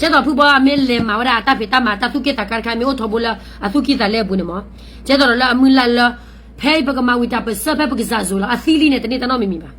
ကဲသိးဖုဘီမ့ၢ်လဲၤမၤဝဲဒၣ်အတၢ်ဖံးတၢ်မၤ တၢ်သူၣ်က့ၣ်သးကါတခါ မ့ၢ်အိၣ်ထီဘိလၢအသူၣ်ကံၢ်သးလဲအပူၤန့ၣ်မး, ကဲသိးဒီးလၢအမုၢ်လၢ်လၢ ဖဲပကမၤဝံၤတၢ်ပၢၢ်ဆၢ ဖဲပကစၢ်စိၤလီၤ အသံလံန့ၣ် တန့ၢ်တၢ်နီတမံၤမံၤဘၣ်.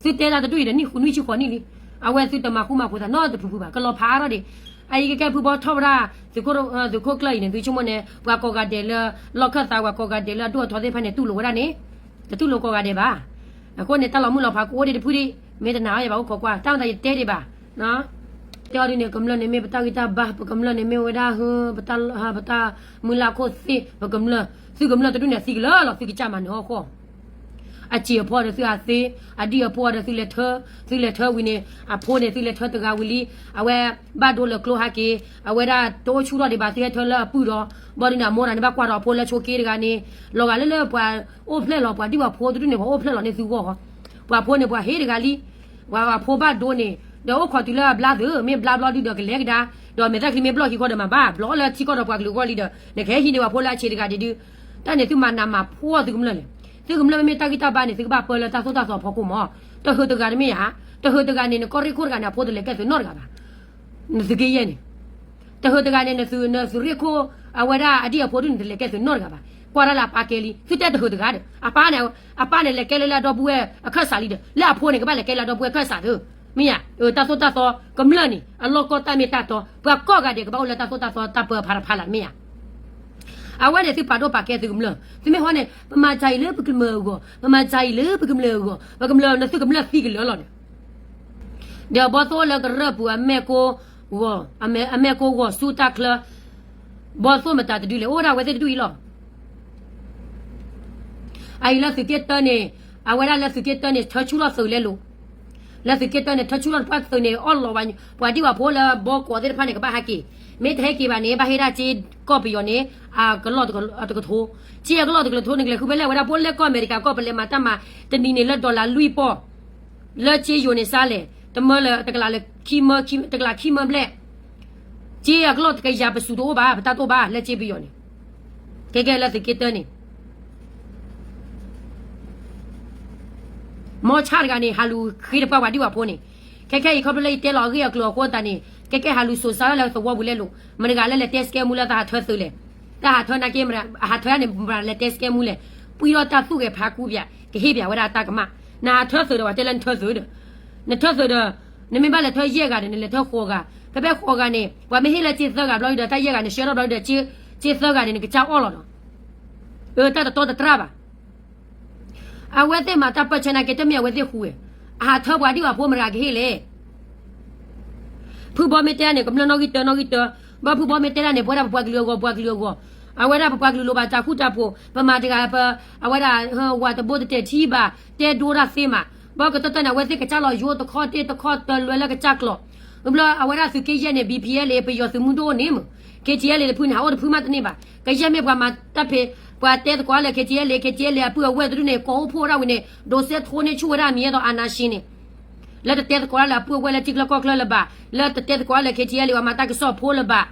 သုတဲတၢ်တဒူၣ်အံၤဒီး နံၣ်ဃုနွံဆံဃိးနံၣ်လံ, အဝဲသုတမၤဃူမၤဖိးသးနီတဖုဖုဘၣ်, ကလီၤဖးအါထီၣ်ဒံး. အအံၤကဲကဲဖုဘီထီၣ်ဝဲဒၣ် သုးခိၣ်ကျၢၢ်အံၤန့ၣ် သုဆိကမိၣ်န့ၣ် ပှၤကိးဂၤဒဲးလၢ လီၢ်ခၢၣ်သး ပှၤကိးဂၤဒဲးလၢအဒိၣ်အထီသ့ၣ်တဖၣ်န့ၣ် တူၢ်လိာ်ဝဲဒၣ်န့ၣ် တတူၢ်လိာ်ကိးဂၤဒဲးဘၣ်. အဃိန့ၣ် တၢ်လီၤမုၢ်လီၤဖးကအိၣ်ဒံးတဖုဒံး, မ့ၢ်တနာ်အီၤယဘၣ်အိၣ်ခိးကွၢ် တၢ်မၤသးယတဲဒံးဘၣ်. တဲအီၤဒ်န့ၣ် ကမျၢၢ်န့ၣ်မ့ၢ်ပတၢ်ဂံၢ်တၢ်ဘါ, ပကမျၢၢ်န့ၣ်မ့ၢ်ဝဲဒၣ် ပတၢ်မုၢ်လၢ်ခိၣ်သ့ၣ်, ပကမျၢၢ်, သုကမျၢၢ်တဒူၣ်န့ၣ် သံကလၢာ်လီၤ သုကစၢ်မၤနၢၤဟီၣ်ဃီ အစံာ်အဖီဒီးသုအသ့, အဒံၣ်အဖိဒီးသုလဲၤထၢ, သုလဲၤထၢဝံၤန့ၣ် အဖိန့ၣ်သုလဲၤထၢတဂၤဝံၤလံ, အဝဲဘၣ်ဒိလၢကျိဟဲက့ၤ, အဝဲဒၣ်တအိၣ်ဆူၣ်ထီၣ်ဒံးဘၣ် သုဟဲထၢလၢအပုၢ်ဒီး, ဘၣ်ဒ်န့ၣ် အမိၢ်တဂၤန့ၣ် ဘၣ်ကွၢ်ဒီးအဖိလၢဆိးက့တဂၤန့ၣ်, လီၤဂာ်လၢလၢပှၤအိၣ်ဖျဲၣ်လီၤ ပှၤဒံၣ်ပှၤဖိတဒူၣ်န့ၣ် ပှၤအိၣ်ဖျဲၣ်လီၤန့ၢ်သုဂီၢ်ဃီ, ပှၤဖိန့ၣ် ပှၤဟ့ၣ်တဂၤလံ, ပှၤအဖိဘၣ်ဒိန့ၣ် ဒီးအိၣ်ခိးတုၤလၢအဘျါသုး မ့ၢ်ဘျါဘျီဒုဒီးကလဲၤကဒါ, ဒီးမဲာ်သၣ်ချံမ့ၢ်ဘျီၣ်ခံခီဒီးမၤဘၣ် ဘျီလၢထံကီၢ်ဒီးပှၤကလုာ်အဂီၢ်လံဒီး နကဟဲဟံးန့ၢ်ပှၤဖိလၢအဆံးတဂၤဒံးဒု, တၢ်န့ၣ်သုမၤနးမၤဖှီၣ်သုကမျၢၢ်လဲၣ်. သုကမျၢၢ်မ့မ့ၢ်တၢ်ဂံၢ်တၢ်ဘါန့ၣ် သုကဘၣ်ပၢလၢတၢ်သိၣ်တၢ်သီအဖီခိၣ်မး, တဟုးတဂၤတမ့ၢ်ဧါ, တဟုးတဂၤန့ၣ် နကီၢ်ရ့ၣ်ခိၣ်တဂၤန့ၣ် အဖိတလဲၤကဲသုးနီတဂၤဘၣ်. နသုးက့ယဲၢ်န့ၣ် တဟုးတဂၤန့ၣ် နသုး, နသုးရ့ၣ်ခိၣ် အဝဲဒၣ်အဒံၣ်အဖိဒုန့ၣ် တလဲၤကဲသုးနီတဂၤဘၣ်. ကွၢ်တၢ်လၢအပၢ်ကဲလံ, သုတဲတဟုးတဂၤဒီး အပၢ်န့ၣ်, အပၢ်န့ၣ်လဲၤကဲလၢလၢအဒီပုၢ်ဝဲၢ်အခၢၣ်စးလံဒီး လၢအဖိန့ၣ် ကဘၣ်လဲၤကဲလၢအဒီပုၢ်ဝဲၢ်အခၢၣ်စးသု, မ့ၢ်ဧါ, တၢ်သိၣ်တၢ်သီကမျၢၢ်န့ၣ် အလီၢ်ကီၢ်တၢ်မ့ၢ်တၢ်တီ ပှၤကိးဂၤဒဲးကဘၣ်အိၣ်လၢတၢ်သိၣ်တၢ်သီတၢ်ပၢအဖါတဖါလၢ် မ့ၢ်ဧါ. အဝဲန့ၣ်သုပာ်ဒိၣ်ပာ်ကဲသုကမျၢၢ်, သုမ့ၢ်ဟီန့ၣ် ပမၤစၢ်အံၤလၢပကမျၢၢ်အဂီၢ်, ပမၤစၢ်အံၤလၢပကမျၢၢ်အဂီၢ်, ပကမျၢၢ်န့ၣ် သုကမျၢၢ်သံကလၢာ်လီၤန့ၣ် ဒီးဘီသိၣ်လၢကရၢၢ်ပူၤအမဲာ်ကိၢ်ဂီၤ, အမဲာ်ကိၢ်ဂီၤဆူတၢ်ချၢ, ဘီသိၣ်မတၤတဒုလဲၣ် အိၣ်ဝဲဒၣ်ဝဲသ့ၣ်တဒူၣ်အံၤလီၤ. အအံၤလၢသုးက့တၢန့ၣ်, အဝဲဒၣ်လၢသုးက့တၢန့ၣ် ထၢဆူၣ်ထီၣ်သုးလဲလိာ်, လၢသုးက့တၢန့ၣ် ထၢဆူၣ်ထီၣ်တပှၢ်သုးန့ၣ် အီၣ်လီၤဝဲ, ပှၤဒံၣ်ပှၤဖိလၢဘီကီးသ့ၣ်တဖၣ်န့ၣ် ကဘၣ်ဟဲက့ၤ, မ့ၢ်တဟဲက့ၤဘၣ်န့ၣ် ဘၣ်ဟ့ၣ်ဒၣ်စ့ကီၢ်ပယီၤန့ၣ် အကလီၢ်တကထိ, စ့အကလီၢ်တကထိန့ၣ် ကလဲၤဃုဖဲလဲၣ် အဝဲဒၣ်ဖိလၢကီၢ်အမဲရကၤကီၢ် ပလဲၤမၤတၢ်မၤ တနံၤန့ၣ်လၢ dollar လွံၢ်ပီၢ် လၢစ့ယိၤန့ၣ်စါလဲၣ်, တမၢလၢတကလးလၢခံမၢ, တကလးခံမၢဘျဲၣ်, စ့အကလီၢ်တကယၤပစူၤတအိၣ်ဘၣ် ပတၢ်တိၢ်ဘၣ်လၢစ့ပယီၤန့ၣ်, ခဲကဲလၢသုးက့တၢန့ၣ် မီဆၣ်တဂၤန့ၣ် ဟးလူၤဃ့တပှၢ်ပှၤဒံၣ်ပှၤဖိန့ၣ်, ခဲခဲအံၤခီဖျိလၢယတဲလီၤအဂ့ၢ်အကျိၤအဃိသတးန့ၣ် ခဲကဲဟးလူၤစိာ်စါထီၣ်လၢသဝီပူၤလဲလိာ်, မတၤတဂၤလၢလဲၤတဲစကဲမူလၢတၢ်ဟးထၢသုးလဲၣ်, တၢ်ဟးထၢနာ်က့ ဟးထၢန့ၣ် မတၤလဲၤတဲစကဲမူလဲၣ်, ပှံထီၣ်တၢ်သူၣ်ဂဲၤဖးကူပၠး ကဟ့ၣ်ပၠးဝဲဒၣ်တၢ်ကမၣ်, နဟးထၢသုးဒီးပှၤတဲလၢနထၢသုးဒီး, နထၢသုးဒီး, နမ့ၢ်ဘၣ်လဲၤထၢယဲၢ်ဂၤဒီး နလဲၤထၢဃိးဂၤ, ဖဲဖဲဃိးဂၤန့ၣ် ပှၤမ့ၢ်ဟ့ၣ်လၢစ့သၢဂၤဘျီဒီး တၢ်ယဲၢ်ဂၤန့ၣ် ဆှၢထီၣ်ဘျီဒီး စ့သၢဂၤန့ၣ် နကစၢ်အီၣ်လီၤဒီး, အတၢ်တတီတတြၢ်ဘၣ် အဝဲသ့ၣ်မၤတၢ်ပၢၢ်ဆၢနာ်က့ တမ့ၢ်အဝဲသ့ၣ်ဃူဝဲ, အဟးထၢပှၤဒံၣ်ပှၤဖိမတၤတဂၤကဟ့ၣ်လဲၣ်. ဖုဘီမ့ၢ်တဲဒၣ်န့ၣ် ကမျၢၢ်နီၣ်ဂံၢ်တၢနီၣ်ဂံၢ်တၢ, ဘၣ်ဖုဘီမ့ၢ်တဲဒၣ်န့ၣ် ပဝဲဒၣ်ပပှၤကလုာ်အဂီၢ် ပှၤကလုာ်အဂီၢ်, အဝဲဒၣ်ပပှၤကလုာ်လိၣ်ဘၣ်တၢ်ဃူတၢ်ဖိး, ပမၤတဂၤပ, အဝဲဒၣ်, ဝၤတဘိတတဲာ်ထံဘၣ်, တဲဒိတၢ်သ့မး, ဘၣ်ကတၢၢ်တၢၢ်န့ၣ် အဝဲသ့ၣ်ကစၢ်လီၤယိတခီတ့တခီတလွဲလၢကစၢ်ကျိာ်, ဘျီအဝဲဒၣ်သုးက့ယဲၢ်န့ၣ် ဘံၣ်ဖံၣ်အဲလ်အ့ ပယီၤသုးမုၢ်ဒိၣ်န့ၣ်မး, ခ့ၣ်ထံၣ်အဲလ်အ့ တဖုန့ၣ် ဟးအိၣ်တဖုမးတန့ၢ်ဘၣ်, ကယဲၢ်မ့ၢ်ပှၤမၤတၢ်ဖံး, ပှၤတဲသကိးလၢ ခ့ၣ်ထံၣ်အဲလ်အ့ ခ့ၣ်ထံၣ်အဲလ်အ့ အပုၢ်အဝဲၢ်တဒူၣ်န့ၣ် ကိးအိၣ်ဖှိၣ်ဝဲဒၣ်ဝံၤန့ၣ် ဒိးစဲထိန့ၢ်ဆူၣ်ဝဲဒၣ်မံၤအဲၣ်ဒိး အာဏာရှင်န့ၣ် လၢတတဲသကိးလၢအပုၢ်အဝဲၢ်လၢထံချၢကီၢ်ချၢလၢၤဘၣ်, လၢတတဲသကိးလၢ ခ့ၣ်ထံၣ်အဲလ်အ့ ပှၤမၤတၢ်ကစီၣ်ဖိလၢၤဘၣ်.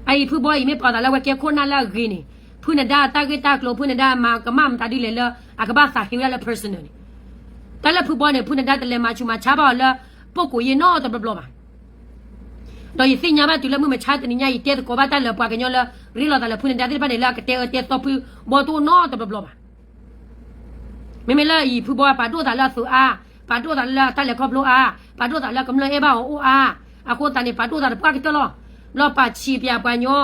အအံၤဖုဘီအံၤ မ့ၢ်ပာ်သးလၢအဝဲကဲခိၣ်နၢ်လၢအဂ့ၤန့ၣ်, ဖုနဒါအတၢ်ဂ့ၢ်တၢ်ကျိၤ ဖုနဒါမၤကမၣ်မတၤဒ်လဲၣ်လၢ အကဘၣ်သးဟ့ဝဲဒၣ်လၢ personal န့ၣ်, တၢ်လၢဖုဘီန့ၣ် ဖုနဒါတလဲၤမၤဆူးမၤဆါဘၣ်အီၤလၢ ပုၢ်ကိးယ့ၢ်နီတဘျီဘျီဘၣ်. ဒီးယသ့ၣ်ညါဘၣ်တုၤလၢမုၢ်မဆါတနံၤညါ ယတဲသကိးဘၣ်တၢ်လၢပှၤကညီလၢ ရ့လိာ်သးလၢဖုနဒါသ့ၣ်တဖၣ်န့ၣ် လၢအကတဲအၢတဲသီဖုဘီတအိၣ်နီတဘျီဘျီဘၣ်. မ့မ့ၢ်လၢအံၤ ဖုဘီပာ်ဒိၣ်သးလၢအသုးအါ, ပာ်ဒိၣ်သးလၢတၢ်လဲၤခီဖျိအါ, ပာ်ဒိၣ်သးလၢကမျၢၢ်အဲၣ်ဘၣ်အီၤအိၣ်အါ, အဃိသတးန့ၣ် ပာ်ဒိၣ်သးတပှၢ်ကတၢၢ်လီၤ. ဘျီပာ်ဆံးပၠးပှၤကညီ ဝံ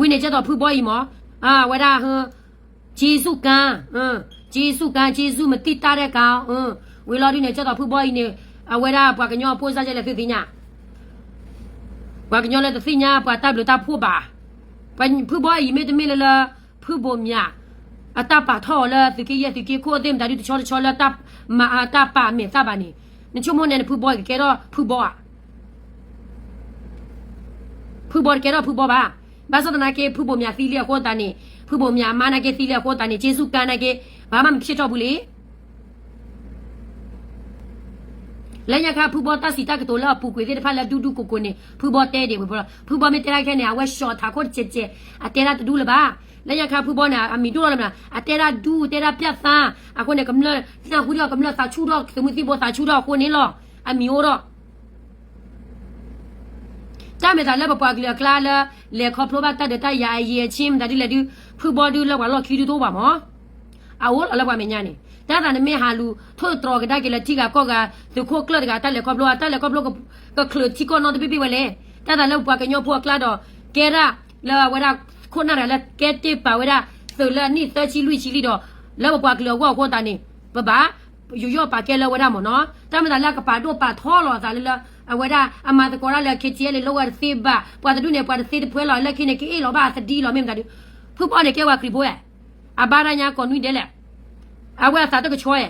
ၤန့ၣ် ကဲသိးဖုဘီအံၤမး, အဝဲဒၣ်, ကျေးဇူးကံ, ကျေးဇူးကံ, ကျေးဇူးမတံတၢ်ရဲၣ်ကါ, ဝံၤလီၤဒုန့ၣ် ကဲသိးဖုဘီအံၤန့ၣ်, အဝဲဒၣ်ပှၤကညီဖိစၢ်ကဲလဲၣ်သုသ့ၣ်ညါ, ပှၤကညီလၢတသ့ၣ်ညါပှၤတၢ်ဘျုးတၢ်ဖှိၣ်ဘၣ်. ဖုဘီအံၤမ့တမ့ၢ်လၢလၢ, ဖုဘိးမၠး, အတၢ်ပာ်ထီၣ်အီၤလၢသုးက့ယဲၢ်သုးက့ခိၣ်သ့ၣ်မတၤဒုတဆီတဆီလၢတၢ်, မၤအတၢ်ပာ်မဲာ်သၣ်ဘၣ်န့ၣ်, နဆိကမိၣ်န့ၣ် နဖုဘီကကဲထီၣ်ဖုဘီဧါ. ဖုဘီတကဲထီၣ်ဖုဘီဘၣ်. ဘၣ်ဆၣ်သနာ်က့ ဖုဘိးမၠးသံလံအဃိသတးန့ၣ်, ဖုဘိးမၠးအမါနာ်က့သံလံအဃိသတးန့ၣ် ကျေးဇူးကံနာ်က့, ဘာမှမဖြစ်တော့ဘူးလံ. လၢညါခါဖုဘီတၢ်စံးတၢ်ကတိၤလၢအပူၤကွံာ်သ့ၣ်တဖၣ်လၢဒူဒူကိးကိးန့ၣ် ဖုဘီတဲဒံးဝဲဖဲလီၤ. ဖုဘီမ့ၢ်တဲတၢ်ခဲန့ၣ် အဝဲ short ထးခိၣ်တစဲးစဲး အတဲတၢ်တဒူလၢၤဘၣ်. လၢညါခါဖုဘီန့ၣ် အမံၤဒိၣ်လီၤလၢမနုၤ အတဲတၢ်ဒူ တဲတၢ်ပျၢ်သါ, အဃိန့ၣ် ကမျၢၢ်နၢ်ဟူဒီး ကမျၢၢ်သးဆူၣ်ထီၣ် သုးမုၢ်သံၣ်ဘိသးဆူၣ်ထီၣ်အဃိန့ၣ်လီၤ. အမံၤအိၣ်ဒီး တၢ်မ့ၢ်သးလၢပပှၤကလုာ်အကျါလၢ လဲၤခီဖျိဘၣ်တၢ်ဒုးတၢ်ယၤအရည်အချင်းမတၤဒ်လဲၣ်ဒုး ဖုဘီဒုးလၢပှၤလီၢ်ခံဒုးတအိၣ်ဘၣ်မး, အအိၣ်လီၤလၢပှၤမဲာ်ညါန့ၣ် တၢ်သးနမ့ၢ်ဟးလူၤထိၣ်သတြီၤကဒါက့ၤလၢထံဂၤကီၢ်ဂၤ သုးခိၣ်ကျၢၢ်တဂၤတၢ်လဲၤခီဖျိ တၢ်လဲၤခီဖျိကချုးထံကီၢ်နီတဘ့ၣ်ဘ့ၣ်ဝဲလဲၣ်. တၢ်သးလၢပပှၤကညီဖိအကျါဒီး ကဲဒၣ်လၢအဝဲဒၣ်ခိၣ်နၢ်တဂၤလၢကဲတ့ၢ်ပာ်ဝဲဒၣ် သုးလၢအနံၣ်သၢဆံလွံၢ်ဆံလံဒီး လၢပပှၤကလုာ်အဂီၢ်အဃိသတးန့ၣ် ပဘၣ် ယူးယီၣ်ပာ်ကဲလၢဝဲဒၣ်မ့ၢ်နီၤ. တၢ်မ့ၢ်သးလၢအကပာ်ဒိၣ်ပာ်ထီလီၤအသးလၢလၢ အဝဲဒၣ်အမၤသကိးတၢ်လၢ K T L လၢဝဲတသ့ဘၣ် ပှၤတဒူၣ်န့ၣ် ပှၤတသ့တဖှဲလီၤ လၢခံန့ၣ် ကအ့ၣ်လီၤဘၣ်အသဒံလီၤ မ့ၢ်မတၤဒုး ဖုဘီန့ၣ်ကဲပှၤခရံာ်ဖိဧါ, အဘါတၢ်ညါကိးနွံဒဲးလဲၣ်, အဝဲအသးတကဆှီဧ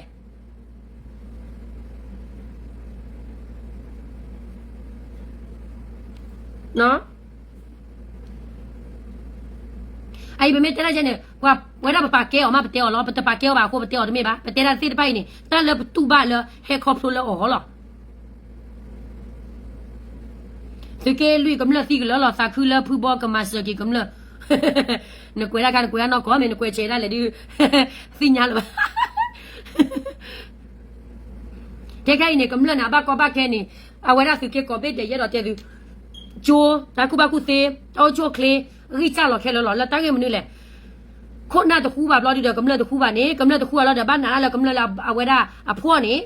ါ အံၤပမ့ၢ်တဲတၢ်ယဲန့ၣ် ပှၤဝဲဒၣ်ပပာ်ကဲအီၤမး ပတဲအီၤလီၤ. ပတပာ်ကဲအီၤဘၣ်အဃိ ပတဲအီၤတမ့ၢ်ဘၣ်. ပတဲတၢ်သ့ၣ်တဖၣ်အံၤန့ၣ် တၢ်လၢပတူၢ်ဘၣ်လၢဟဲခီဖျိလၢအီၤလီၤ. သုးက့လွံၢ်ကမျၢၢ်သံကလၢာ်လီၤ သးခုလၢဖုဘီကမၤစၢၤက့ၤကမျၢၢ်, နကွဲးတၢ်ခါ နကွဲးတၢ်နီၢ်ကီၢ် မ့ၢ်နကွဲးဆဲးဒၣ်လဲာ်ဒုး သ့ၣ်ညါလၢၤဘၣ်. ခဲခဲအံၤန့ၣ် ကမျၢၢ်န့ၣ် အဘၣ်ကီဘၣ်ခဲန့ၣ် အဝဲဒၣ်သုးက့ကိးဘ့ၣ်ဒဲးယဲဒီးတဲသု ကၠိ တၢ်ကူၣ်ဘၣ်ကူၣ်သ့ တၢ်အိၣ်ဆူၣ်အိၣ်ချ့ ဂံၢ်စၢ်လီၤခဲလၢာ်လီၤ. လၢတၢ်ဂ့ၢ်မနုၤလဲၣ်, ခိၣ်နၢ်တဃူဘၣ်ဘျီဒုဒီး ကမျၢၢ်တဃူဘၣ်န့ၣ် ကမျၢၢ်တဃူဘၣ်လီၤဒီး ဘၣ်နးတၢ်လၢကမျၢၢ်လၢအဝဲဒၣ်အဖှီၣ်န့ၣ်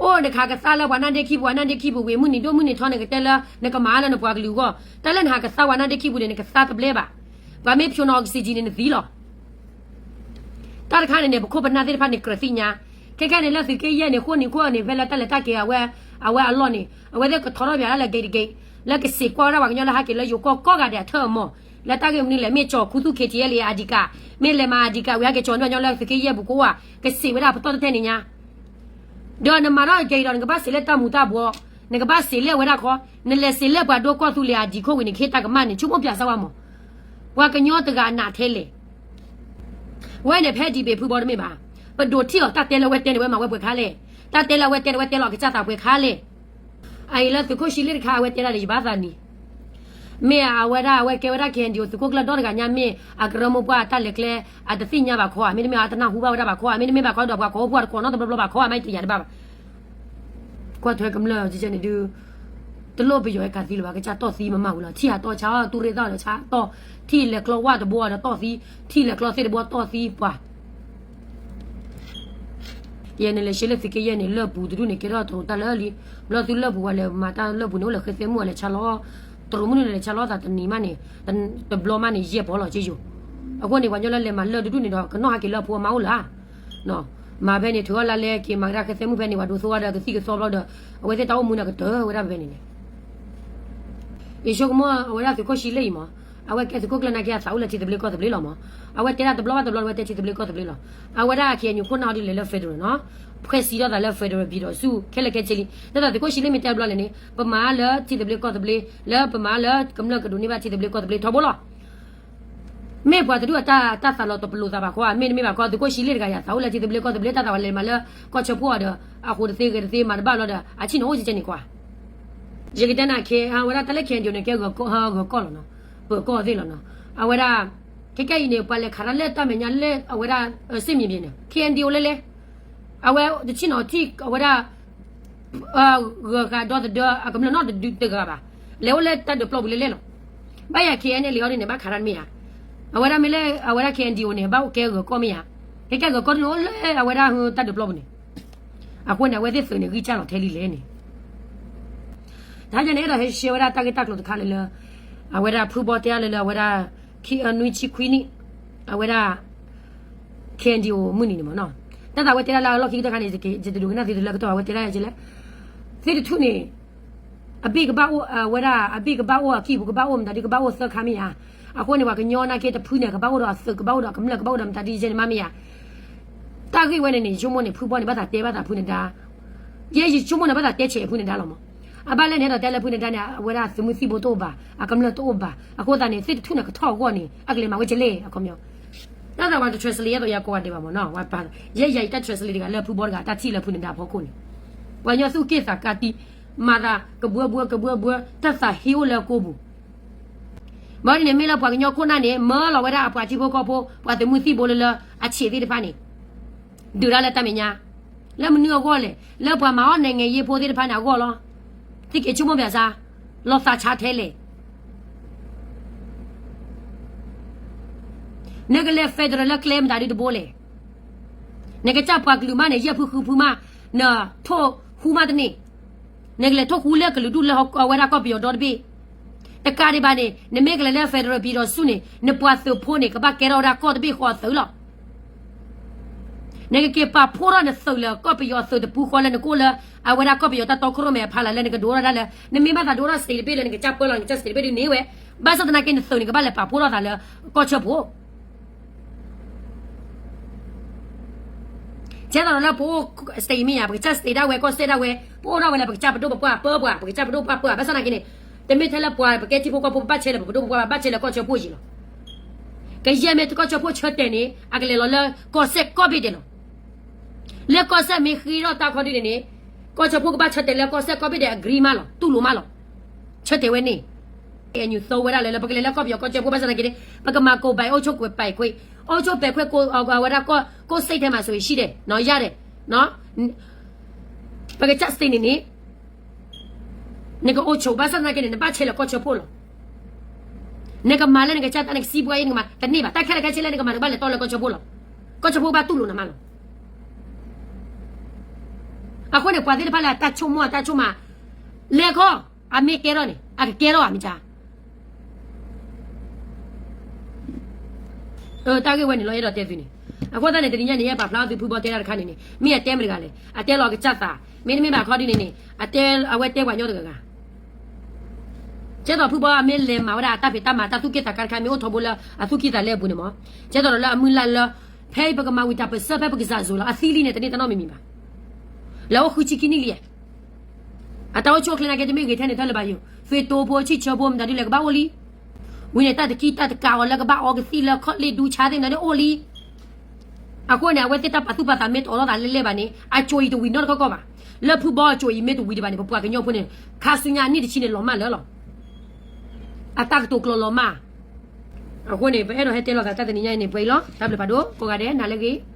အိၣ်နခးကသါလၢပှၤနၢ်ဒ့ခံပူၤ ပှၤနၢ်ဒ့ခံပူၤဝံၤ မုၢ်နံၤဒိၣ်မုၢ်နံၤထီန့ၣ် ကတဲလၢနကမၤလၢနပှၤကလုာ်အဂီၢ် တၢ်လၢနဟးကသါပှၤနၢ်ဒ့ခံပူၤန့ၣ် နကသါတဘျဲဘၣ်. ပှၤမ့ၢ်ဖျိန oxygen န့ၣ် နသံလီၤ. တၢ်တခါန့ၣ်န့ၣ် ပခိၣ်ပနၢ်သ့ၣ်တဖၣ်န့ၣ် ကြၢးသ့ၣ်ညါ. ခဲခဲန့ၣ် လၢသုးက့ယဲၢ်န့ၣ် ဃိၣ်နံၤခိၣ်န့ၣ် ဖဲလၢတၢ်လဲၤတၢ်က့ၤအဝဲ အဝဲအလီၢ်န့ၣ် အဝဲသ့ၣ်ကထီထီၣ်ပၠးတၢ်လၢ gate gate လၢကစံးကွၢ်ဝဲဒၣ်ပှၤကညီလၢဟဲက့ၤလၢယိၤကီၢ်ကိးဂၤဒဲးအထၢၣ်အမီၢ် လၢတၢ်ဂ့ၢ်မနုၤလဲၣ် မ့ၢ်ကၠီၤခူသူၣ် K T L A ID card မ့ၢ်လဲၤမၤ ID card ဝံၤဟဲက့ၤကၠီၤန့ၢ်ပှၤကညီလၢသုးက့ယဲၢ်ပူၤကိးဂၤ ကစံးဝဲဒၣ်ပတီၢ်တထဲန့ၣ်ညါ ဒီးနမၤထီၣ်က့ၤဒီး နကဘၣ်စံးလၢတၢ်မူၤတၢ်ဘှီး, နကဘၣ်စံးလၢအဝဲဒၣ်ခီ, နလဲၤစံးလၢပှၤဒိကီၢ်သူလ့ၤအဒံးခိၣ်ဝံၤန့ၣ် ကဟ့ၣ်တၢ်ကမၣ်န့ၣ် ဆိကမိၣ်ပၠးစၢ်ဝဲမး. ပှၤကညီတဂၤအနးထဲလဲၣ်. ဝဲန့ၣ်ဖဲဒံးဘ့ၣ်ဖုဘီတမ့ၢ်ဘၣ်. ပဒိးထံၣ်အီၤ တၢ်တဲလၢအဝဲတဲန့ၣ် ဝဲမၤဝဲပှဲၤခါလဲၣ်. တၢ်တဲလၢအဝဲတဲန့ၣ် ဝဲတဲလီၤကစၢ်သးပှဲၤခါလဲၣ်. အအံၤလၢသုးခိၣ်ဆံလ့ၣ်တခါ အဝဲတဲဒၣ်ဒီးယဘၣ်သးနံၤ မ့ၢ်အဝဲဒၣ် အဝဲကဲဝဲဒၣ် K N D O သုးခိၣ်ကျၢၢ်ဒီတဂၤညါ မ့ၢ်အကရၢမိၢ်ပှၢ်အတၢ်လဲၤကျဲ အတသ့ၣ်ညါဘၣ်ခီဧါ, မ့တမ့ၢ်အတနၢ်ဟူဘၣ်ဝဲဒၣ်ဘၣ်ခီဧါ, မ့တမ့ၢ်ဘၣ်ခီဒီးပှၤကိးအိၣ်ဖှိၣ်တကိးနီတဘျီဘျီဘၣ်ခီဧါ, မ့ၢ်တယာ်တဘၣ်ဘၣ်. ကွၢ်ထွဲကမျၢၢ်ကန့ၣ်ဒုး တလိၣ်ပယီၤဟဲကးသံလၢၤဘၣ်, ကစၢ်တီၢ်သံမမၤဝံၤလီၤ. ထံၣ်ဟးတီၢ်ဆါအီၣ် တူၢ်ရ့ၣ်သၣ်ဒီးဆါတီၢ်, ထံၣ်လဲၤကျီဝၣ်တဘိဒီးတီၢ်သံ, ထံၣ်လဲၤကျီသ့ၣ်တဘိတီၢ်သံပှၤ ယဲန့ၣ်လဲၤဆှၢလၢသုးက့ယဲၢ်န့ၣ် လၢၢ်ပူၤတဒူၣ်န့ၣ် ကဲထီၣ်တရူးတၢ်လၢလံ. ဘျီသုလၢၢ်ပူၤဝဲလဲၤမၤတၢ်လၢၢ်ပူၤန့ၣ် အိၣ်လဲၤဃဲသဲမုၣ်ဝဲလဲၤဆါလီၤ, တရူးမုၣ်န့ၣ်လဲၤဆါလီၤသးတနံၤမးန့ၣ်, တဘျီမးန့ၣ် ယဲၢ်ပီၤလီၤက့ယိာ်. အဃိန့ၣ် ပှၤကညီလၢလဲၤမၤလၢၢ်တဒူၣ်န့ၣ်ဒီး ကနီၣ်ဟးက့ၤလၢအဖိအမါအိၣ်လၢၤဧါ. မၤဖဲန့ၣ် ထုးအီၣ်လါလဲက့ၤမၤကဒါဃဲသဲမုၣ်ဖဲန့ၣ် ပှၤဒိးသိဝဲဒီးကသံၣ်ကသီဘျီဒီး အဝဲသ့ၣ်တၢ်အိၣ်မူန့ၣ်ကတၢၢ်ဝဲဒၣ်ဖဲန့ၣ်န့ၣ် ယဆိကမိၣ်အဝဲဒၣ်သုးခိၣ်ဆံလ့ၣ်အံၤမး, အဝဲကဲသုးခိၣ်ကျၢၢ်နာ်က့ အသးအိၣ်လၢထံသဘျ့ကီၢ်သဘျ့လီၤမး. အဝဲတဲဒၣ်တဘျီဘၣ်တဘျီ အဝဲတဲထံသဘျ့ကီၢ်သဘျ့လီၤ. အဝဲဒၣ် K N U ခိၣ်နၢ်ဟီဒုးလဲၤလၢ federal နီၤ, ဖှဲးစံးထီၣ်သးလၢ federal ပြည်ထောင်စု ခဲလၢာ်ခဲဆ့လံ. လၢတၢ်သုးခိၣ်ဆံလ့ၣ်မ့ၢ်တဲတဘျီလဲၣ်န့ၣ် ပမၤလၢထံသဘျ့ကီၢ်သဘျ့ လၢပမၤလၢကမျၢၢ်ကဒိးန့ၢ်ဘၣ်ထံသဘျ့ကီၢ်သဘျ့ထီဘိလီၤ. မ့ၢ်ပှၤတဒူၣ်အတၢ်သးလီၤတပလိာ်သးဘၣ်ခီဧါ, မ့တမ့ၢ်ဘၣ်ခီ သုးခိၣ်ဆံလ့ၣ်တဂၤယၤ သးအိၣ်လၢထံသဘျ့ကီၢ်သဘျ့ တၢ်သးဝဲလဲၤမၤလၢကီၢ်ဆၢဖှိၣ်အီၤဒီး အဃိတသ့ဂဲၤတသ့မၤတဘၣ်ဘျီဒီး အဆံၣ်နီၤအိၣ်ကဲန့ၣ်ကွၢ် ယကတဲနၤ ဝဲဒၣ်တၢ်လၢ K N D O န့ၣ် ကဲဂၢၤကီၢ်လီၤနီၤ, ပၢၤကီၢ်သ့ၣ်လီၤနီၤ. အဝဲဒၣ် ခဲကဲအံၤန့ၣ် ပှၤလဲၤခးတၢ်လၢတၢ်မဲာ်ညါလၢအဝဲဒၣ် စစ်မြေပြင်န့ၣ် K N D O လဲၣ်လဲၣ်. အဝဲတဆံၣ်နီၤထံၣ်အဝဲဒၣ် ဂၢၤဃာ်ဒီသဒၢအကမျၢၢ်နီတဒုတဂၤဘၣ်. လဲၤအိၣ်လၢတၢ်ဒုးပျီပူၤလဲၣ်လဲၣ်လီၤ. ဘၣ်ယၤ K N L A အီၤဒ်န့ၣ် ဘၣ်ခးတၢ်တမ့ၢ်ဧါ. အဝဲဒၣ်မ့ၢ်လၢအဝဲဒၣ် K N D O န့ၣ် ဘၣ်အိၣ်ကဲဂၢၤကီၢ်မ့ၢ်ဧါ. ကဲကဲဂၢၤကီၢ်ဒ်န့ၣ် အိၣ်လၢအဝဲဒၣ်တၢ်ဒုးပျီပူၤန့ၣ် အဃိန့ၣ် အဝဲသ့ၣ်သုးန့ၣ် ဂံၢ်စၢ်လီၤထဲလံလဲၣ်န့ၣ် တဟါညါန့ၣ် အဲၣ်ဒိးဟဲရှဲဝဲဒၣ်တၢ်ဂ့ၢ်တၢ်ကျိၤတခါလၢလၢ အဝဲဒၣ်ဖုဘီတဲအါလၢလၢအဝဲဒၣ် ခံ နွံဆံခွံနံၣ် အဝဲဒၣ် K N D O မုၢ်နံၤန့ၣ်မ့ၢ်နီၤ. တၢ်သးဝဲတဲဒၣ်လၢအလီၢ်ခံကတၢၢ်ခါန့ၣ် ယတဒိကနၣ်သုတလၢကတီၢ် အဝဲတဲဒၣ်ယဲလဲၣ်. သ့ၣ်တထူၣ်န့ၣ် အဘ့ၣ်ကဘၣ်အိၣ် အဝဲဒၣ် အဘ့ၣ်ကဘၣ်အိၣ် အကံၢ်ပူၤကဘၣ်အိၣ် မတၤဒုကဘၣ်အိၣ်သၢခါမ့ၢ်ဧါ. အဃိန့ၣ် ပှၤကညီနာ်က့တဖုန့ၣ် ကဘၣ်အိၣ်ဒီးအသုး ကဘၣ်အိၣ်ဒီးကမျၢၢ် ကဘၣ်အိၣ်ဒီးမတၤဒုယဲန့ၣ်မ့ၢ်ဧါ. တၢ်ဂ့ၢ်ဝဲန့ၣ်န့ၣ် ယဆိကမိၣ်န့ၣ် ဖုဘီန့ၣ် ဘၣ်သးတဲဘၣ်သးဖုန့ၣ်ဒါ ယဲယဆိကမိၣ်န့ၣ် ဘၣ်သးတဲဆဲးဖုန့ၣ်ဒါလီၤမး. အဘၣ်လဲၣ်န့ၣ်ဒီးတဲလၢဖုန့ၣ်ဒါန့ၣ် အဝဲဒၣ်သုးမုၢ်သံၣ်ဘိတအိၣ်ဘၣ် အကမျၢၢ်တအိၣ်ဘၣ်. အဃိသတးန့ၣ် သ့ၣ်တထူၣ်န့ၣ် ကထီၣ်အဂီၢ်န့ၣ် အကလဲၤမၤဝဲကလဲၣ် အခီပညီ တၢ်သးပှၤတ translate ယဲသိးယကိးဂၤဒဲးဘၣ်မ့ၢ်နီၤ, ယဲယၤအံၤတၢ် translate တဂၤလၢဖုဘီတဂၤ တၢ်ထံၣ်လၢဖုနဒါဖီခိၣ်န့ၣ်, ပှၤကညီသူၣ်က့ၣ်သးကါတံၢ်, မၤသးကဘှၢဘှၢကဘှၢဘှၢ တၢ်သးဟ့အိၣ်လၢအကိာ်ပူၤ. ဘၣ်ဒ်န့ၣ်မ့ၢ်လၢပှၤကညီခိၣ်နၢ်န့ၣ် မၢလီၤဝဲဒၣ်အပှၤထံဖိကီၢ်ဖိ ပှၤသုးမုၢ်သံၣ်ဘိလၢလၢအဆံးသ့ၣ်တဖၣ်န့ၣ် ဒုးတၢ်လၢတၢ်မဲာ်ညါ, လၢမနုၤအဂီၢ်လဲၣ်, လၢပှၤမၤအီၣ်နဲၣ်ငဲၤယ့ဖိသ့ၣ်တဖၣ်န့ၣ်အဂီၢ်လီၤ. သ့ၣ်က့ၤဆိကမိၣ်ပၠးစါ, လီၤသးဆါထဲလဲၣ်. နကလဲၤ federal လၢကျဲမတၤဒုတဘိလဲၣ်. နကစၢ်ပှၤကလုာ်မးန့ၣ် ယဲၢ်ဖုဃုဖုမး, နထိၣ်ဃူမးတန့ၢ်. နကလဲၤထိၣ်ဃူလၢကလုာ်ဒူၣ်လၢအဝဲဒၣ်ကီၢ်ပယီၤဒီတဘ့ၣ်. တကးဒံးဘၣ်န့ၣ် နမ့ၢ်ကလဲၤလၢ federal ပံၤဒီးဆူၣ်န့ၣ် နပှၤသုးဖိန့ၣ် ကဘၣ်ကဲထီၣ်ဝဲဒၣ်ကီၢ်တဘ့ၣ်ဃီအသုးလီၤ. နကက့ၤပာ်ဖှိၣ်ထီၣ်နသုးလၢကီၢ်ပယီၤသုးတပူဃီလၢနကအိၣ်လၢ အဝဲဒၣ်ကီၢ်ပယီၤတၢ်တီခိၣ်ရိၣ်မဲအဖီလာ်လၢနကဒိးထီၣ်တၢ်လၢ နမ့ၢ်ဘၣ်သးဒိၣ်ထီၣ် state တဘ့ၣ်လၢနကစၢ်ပၢလီၤ နကစၢ် state တဘ့ၣ်ဒုန့ၣ်ဝဲ, ဘၣ်ဆၣ်သနာ်က့နသုးန့ၣ် ကဘၣ်လဲၤပာ်ဖှိၣ်ထီၣ်သးလၢကီၢ်ဆၢဖိ ကဲသိးဒီးလၢပအိၣ် state မ့ၢ်ယါ ပကစၢ် state ဒၣ်ဝဲ ကီၢ်စဲၣ်ဒၣ်ဝဲ ပအိၣ်ဒၣ်ဝဲလၢပကစၢ်ပဒိၣ်ပပှၢ်ပၢပှၤ ပကစၢ်ပဒိၣ်ပပှၢ်ပၢ ဘၣ်ဆၣ်သနာ်က့န့ၣ် တမ့ၢ်ထဲလၢပှၤပကဲထံဖိကီၢ်ဖိ ပဘၣ်ဆဲးလၢပပဒိၣ်ပပှၢ်ဘၣ် ဘၣ်ဆဲးလၢကီၢ်ဆၢဖိအံၤလီၤ. ကယဲၢ်မ့ၢ်ကီၢ်ဆၢဖိဆၢတဲာ်န့ၣ် အကလဲၤလီၤလၢကီၢ်စဲၣ်ကီၢ်ဘ့ၣ်ဒဲးလီၤ. လၢကီၢ်စဲၣ်မ့ၢ်ဃ့ထီၣ်တၢ်ခီဒုန့ၣ်န့ၣ် ကီၢ်ဆၢဖိကဘၣ်ဆၢတဲာ်လၢကီၢ်စဲၣ်ကီၢ်ဘ့ၣ်ဒဲး agree မးလီၤ တူၢ်လိာ်မးလီၤ. ဆၢတဲာ်ဝဲန့ၣ် အညူးသၢဝဲဒၣ်လၢ လၢပကလဲၤလၢကီၢ်ပယီၤကီၢ်ဆၢဖိ ဘၣ်ဆၣ်သနာ်က့န့ၣ် ပကမၤကိးဘၣ် အိၣ်ဆိၣ်ကွဲးပာ်ခွ့ အိၣ်ဆိၣ်ပဲာ်ခွဲး ဝဲဒၣ်ကိၣ်စိတ်ထဲမှာဆိုရင် ရှိတယ်နော် ရတယ်နော် ပကစၢ် state န့ၣ်န့ၣ် နကအိၣ်ဆိး ဘၣ်ဆၣ်သနာ်က့န့ၣ် နဘၣ်ဆဲးလၢကီၢ်ဆၢဖိလီၤ. နကမၤလၢနကစၢ်တၢ် နကစံးပှၤအံၤ နကမၤတန့ၢ်ဘၣ် တၢ်ခဲလၢာ်ခဲဆ့လၢနကမၤနကဘၣ်လဲၤတီလၢကီၢ်ဆၢဖိလီၤ. ကီၢ်ဆၢဖိဘၣ်တူၢ်လိာ်နၤမးလီၤ. အဃိန့ၣ် ပှၤသ့ၣ်တဖၣ်လၢအတၢ်ဆိကမိၣ်အတၢ်ဆိကမး လဲၤခီ အမ့ၢ်ကဲထီၣ်န့ၣ် အကကဲထီၣ်ဧါ မ့ၢ်ကါ တၢ်ဂ့ၢ်ဝဲန့ၣ်လီၤ အဲၣ်ဒိးတဲသုန့ၣ်. အဃိသတးန့ၣ် တနံၤညါန့ၣ် ယပာ်ဖျါအီၤသုဖုဘီတဲတၢ်တခါန့ၣ်န့ၣ် မ့ၢ်အတဲမတဂၤလဲၣ် အတဲလီၤကစၢ်သး မ့တမ့ၢ်ဘၣ်ခီဒုန့ၣ်န့ၣ် အတဲအဝဲတဲပှၤကညီတဂၤဂၤ ကဲသိးဖုဘီအမ့ၢ်လဲၤမၤဝဲဒၣ်အတၢ်ဖံးတၢ်မၤ တၢ်သူၣ်က့ၣ်သးကါတခါ မ့ၢ်အိၣ်ထီဘိလၢအသူၣ်က့ၣ်သးလဲအပူၤန့ၣ်မး ကဲသိးဒီးလၢအမုၢ်လၢ်လၢ ဖဲအံၤပကမၤဝံၤတၢ်ပၢၢ်ဆၢ ဖဲပကစၢ်ယွၤလီၤ အသံလံန့ၣ် တန့ၢ်တၢ်နီတမံၤမံၤဘၣ်. လဲၤအိၣ်ဃုဆံခံနံၣ်လံ အတၢ်အိၣ်ဆူၣ်အိၣ်ချ့နာ်က့ တမ့ၢ်ဂ့ၤထဲန့ၣ် တၢ်လၢၤဘၣ်ယိၤ သွ့တိဖိ ဆံၣ်ဆၢဖိ မတၤဒုလဲၣ်ကဘၣ်အိၣ်လံ. ဝံၤန့ၣ် တၢ်တကံတၢ်တကးအီၤလၢကဘၣ်အီကသံၣ်လၢခီၣ်လ့ၣ်ဒူဆါသ့ၣ် မတၤဒုအိၣ်လံ. အဃိန့ၣ် အဝဲသ့ၣ်တၢ်ပာ်သူၣ်ပာ်သးမ့ၢ်တအိးထီၣ်သးလဲၣ်လဲၣ်ဘၣ်န့ၣ် အစိၤအံၤတဝံၤနီတခီကီၢ်ဘၣ်. လၢဖုဘီအစိၤအံၤမ့ၢ်တဝံၤဒံးဘၣ်န့ၣ် ပပှၤကညီဖိန့ၣ် ခါဆူညါအနံၣ်တဆံန့ၣ် လီၤမၢ်လၢာ်လီၤ. အတၢ်ကတိၤကျိာ်လီၤမၢ်. အဃိန့ၣ် ပအဲၣ်ဒိးဟဲတဲလီၤသးတၢ်တနံၤညါအံၤန့ၣ် ပှဲၤအံၤလီၤ. တၢ်ဘျုးဖးဒိၣ် ကိးဂၤဒဲး နၤလၢအဂ့ၤ.